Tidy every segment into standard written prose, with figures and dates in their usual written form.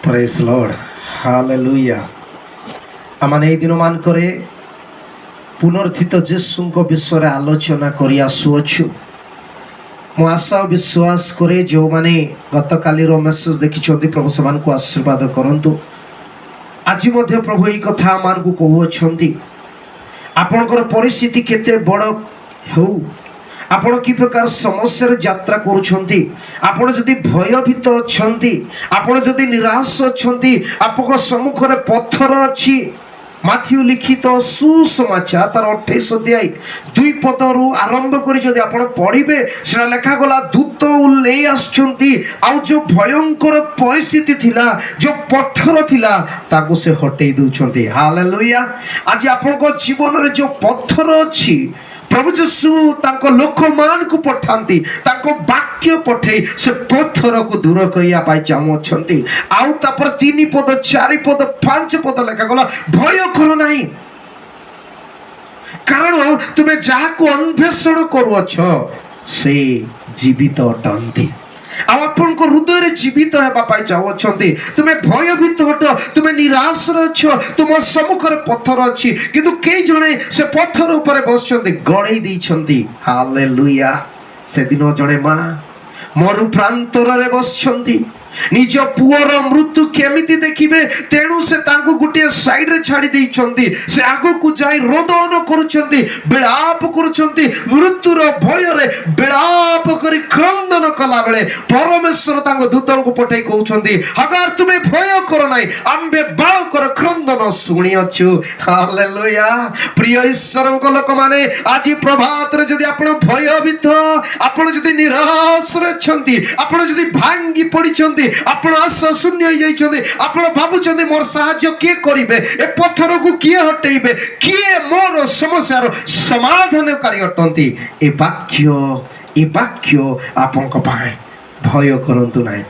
Praise Lord, hallelujah. ଆମମାନେ ଏଇ ଦିନମାନଙ୍କରେ ପୁନରୁତ୍ଥିତ ଯୀଶୁଙ୍କ ବିଷୟରେ ଆଲୋଚନା କରି ଆସୁଅଛୁ। ମୁଁ ଆଶା ଓ ବିଶ୍ୱାସ କରେ, ଯେଉଁମାନେ ଗତକାଲିର ମେସେଜ ଦେଖିଛନ୍ତି, ପ୍ରଭୁ ସେମାନଙ୍କୁ ଆଶୀର୍ବାଦ କରନ୍ତୁ। ଆଜି ମଧ୍ୟ ପ୍ରଭୁ ଏଇ କଥା ଆମମାନଙ୍କୁ କହୁଅଛନ୍ତି। ଆପଣଙ୍କର ପରିସ୍ଥିତି କେତେ ବଡ଼ ହେଉ, ଆପଣ କି ପ୍ରକାର ସମସ୍ୟାରେ ଯାତ୍ରା କରୁଛନ୍ତି, ଆପଣ ଯଦି ଭୟଭୀତ ଅଛନ୍ତି, ଆପଣ ଯଦି ନିରାଶ ଅଛନ୍ତି, ଆପଣଙ୍କ ସମ୍ମୁଖରେ ପଥର ଅଛି। ମାଥିଉ ଲିଖିତ ସୁସମାଚାର ତାର 28 ଅଧ୍ୟାୟ 2 ପଦରୁ ଆରମ୍ଭ କରି ଯଦି ଆପଣ ପଢ଼ିବେ, ସେଟା ଲେଖାଗଲା, ଦୂତ ନେଇ ଆସୁଛନ୍ତି ଆଉ ଯେଉଁ ଭୟଙ୍କର ପରିସ୍ଥିତି ଥିଲା, ଯେଉଁ ପଥର ଥିଲା, ତାକୁ ସେ ହଟେଇ ଦେଉଛନ୍ତି। ହାଲେଲୁୟା। ଆଜି ଆପଣଙ୍କ ଜୀବନରେ ଯେଉଁ ପଥର ଅଛି, ପ୍ରଭୁ ଯୀଶୁ ତାଙ୍କ ଲୋକମାନଙ୍କୁ ପଠାନ୍ତି, ତାଙ୍କ ବାକ୍ୟ ପଠେଇ ସେ ପଥରକୁ ଦୂର କରିବା ପାଇଁ ଚାହୁଁଅଛନ୍ତି। ଆଉ ତାପରେ 3 ପଦ, 4 ପଦ, 5 ପଦ ଲେଖାଗଲା, ଭୟ କର ନାହିଁ, କାରଣ ତୁମେ ଯାହାକୁ ଅନ୍ୱେଷଣ କରୁଅଛ, ସେ ଜୀବିତ ଅଟନ୍ତି ଆଉ ଆପଣଙ୍କ ହୃଦୟରେ ଜୀବିତ ହେବା ପାଇଁ ଚାହୁଁଅଛନ୍ତି। ତୁମେ ଭୟଭୀତ ଅଟ, ତୁମେ ନିରାଶରେ ଅଛ, ତୁମ ସମ୍ମୁଖରେ ପଥର ଅଛି, କିନ୍ତୁ କେହି ଜଣେ ସେ ପଥର ଉପରେ ବସିଛନ୍ତି, ଗଡ଼େଇ ଦେଇଛନ୍ତି। ହାଲେଲୁୟା। ସେଦିନ ଜଣେ ମା ମରୁ ପ୍ରାନ୍ତରରେ ବସିଛନ୍ତି। ନିଜ ପୁଅର ମୃତ୍ୟୁ କେମିତି ଦେଖିବେ, ତେଣୁ ସେ ତାଙ୍କୁ ଗୋଟିଏ ସାଇଡରେ ଛାଡ଼ି ଦେଇଛନ୍ତି। ସେ ଆଗକୁ ଯାଇ ରୋଦନ କରୁଛନ୍ତି, ବିଳାପ କରୁଛନ୍ତି। ମୃତ୍ୟୁର ଭୟରେ ବିଳାପ କରି କ୍ରନ୍ଦନ କଲା ବେଳେ ପରମେଶ୍ୱର ତାଙ୍କ ଦୂତଙ୍କୁ ପଠେଇ କହୁଛନ୍ତି, ହାଗାର, ତୁମେ ଭୟ କର ନାହିଁ, ଆମ୍ଭେ ବାଳକର କ୍ରନ୍ଦନ ଶୁଣିଅଛୁ। ହାଲେଲୁୟା। ପ୍ରିୟ ଈଶ୍ୱରଙ୍କ ଲୋକମାନେ, ଆଜି ପ୍ରଭାତରେ ଯଦି ଆପଣ ଭୟଭୀତ, ଆପଣ ଯଦି ନିରାଶରେ ଅଛନ୍ତି, ଆପଣ ଯଦି ଭାଙ୍ଗି ପଡ଼ିଛନ୍ତି, ଆପଣ ଆଶା ଶୂନ୍ୟ ହେଇଯାଇଛନ୍ତି, ଆପଣ ଭାବୁଛନ୍ତି ମୋର ସାହାଯ୍ୟ କିଏ କରିବେ, ଏ ପଥରକୁ କିଏ ହଟେଇବେ, କିଏ ମୋର ସମସ୍ୟାର ସମାଧାନକାରୀ ଅଟନ୍ତି, ଏ ବାକ୍ୟ ଆପଣଙ୍କ ପାଇଁ। ଭୟ କରନ୍ତୁ ନାହିଁ,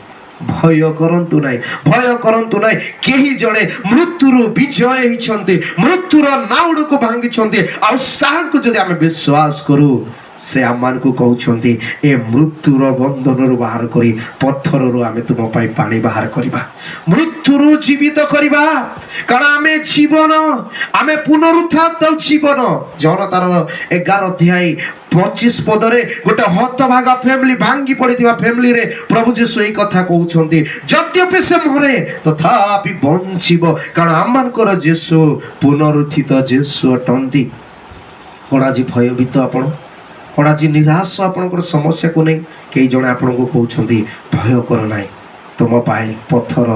ଭୟ କରନ୍ତୁ ନାହିଁ, ଭୟ କରନ୍ତୁ ନାହିଁ। କେହି ଜଣେ ମୃତ୍ୟୁରୁ ବିଜୟ ହେଇଛନ୍ତି, ମୃତ୍ୟୁର ନାଉଡ଼କୁ ଭାଙ୍ଗିଛନ୍ତି। ଆଉ ତାହାଙ୍କୁ ଯଦି ଆମେ ବିଶ୍ୱାସ କରୁ, ସେ ଆମମାନଙ୍କୁ କହୁଛନ୍ତି, ଏ ମୃତ୍ୟୁର ବନ୍ଧନରୁ ବାହାର କରି ପଥରରୁ ଆମେ ତୁମ ପାଇଁ ପାଣି ବାହାର କରିବା, ମୃତ୍ୟୁରୁ ଜୀବିତ କରିବା। କାରଣ ଆମେ ଜୀବନ, ଆମେ ପୁନରୁତ୍ଥାନ ଜୀବନ। ଯୋହନ ତାର 11 ଅଧ୍ୟାୟ 25 ପଦରେ ଗୋଟେ ହତଭାଗା ଫ୍ୟାମିଲି, ଭାଙ୍ଗି ପଡ଼ିଥିବା ଫ୍ୟାମିଲିରେ ପ୍ରଭୁ ଯୀଶୁ ଏଇ କଥା କହୁଛନ୍ତି, ଯଦ୍ୟପି ସେ ମରେ ତଥାପି ବଞ୍ଚିବ। କାରଣ ଆମମାନଙ୍କର ଯୀଶୁ ପୁନରୁତ୍ଥିତ ଯୀଶୁ ଅଟନ୍ତି। କ'ଣ ଆଜି ଭୟଭୀତ ଆପଣ? କ'ଣ ଆଜି ନିରାଶ ଆପଣଙ୍କର ସମସ୍ୟାକୁ ନେଇ? କେହି ଜଣେ ଆପଣଙ୍କୁ କହୁଛନ୍ତି, ଭୟ କର ନାହିଁ, ତୁମ ପାଇଁ ପଥର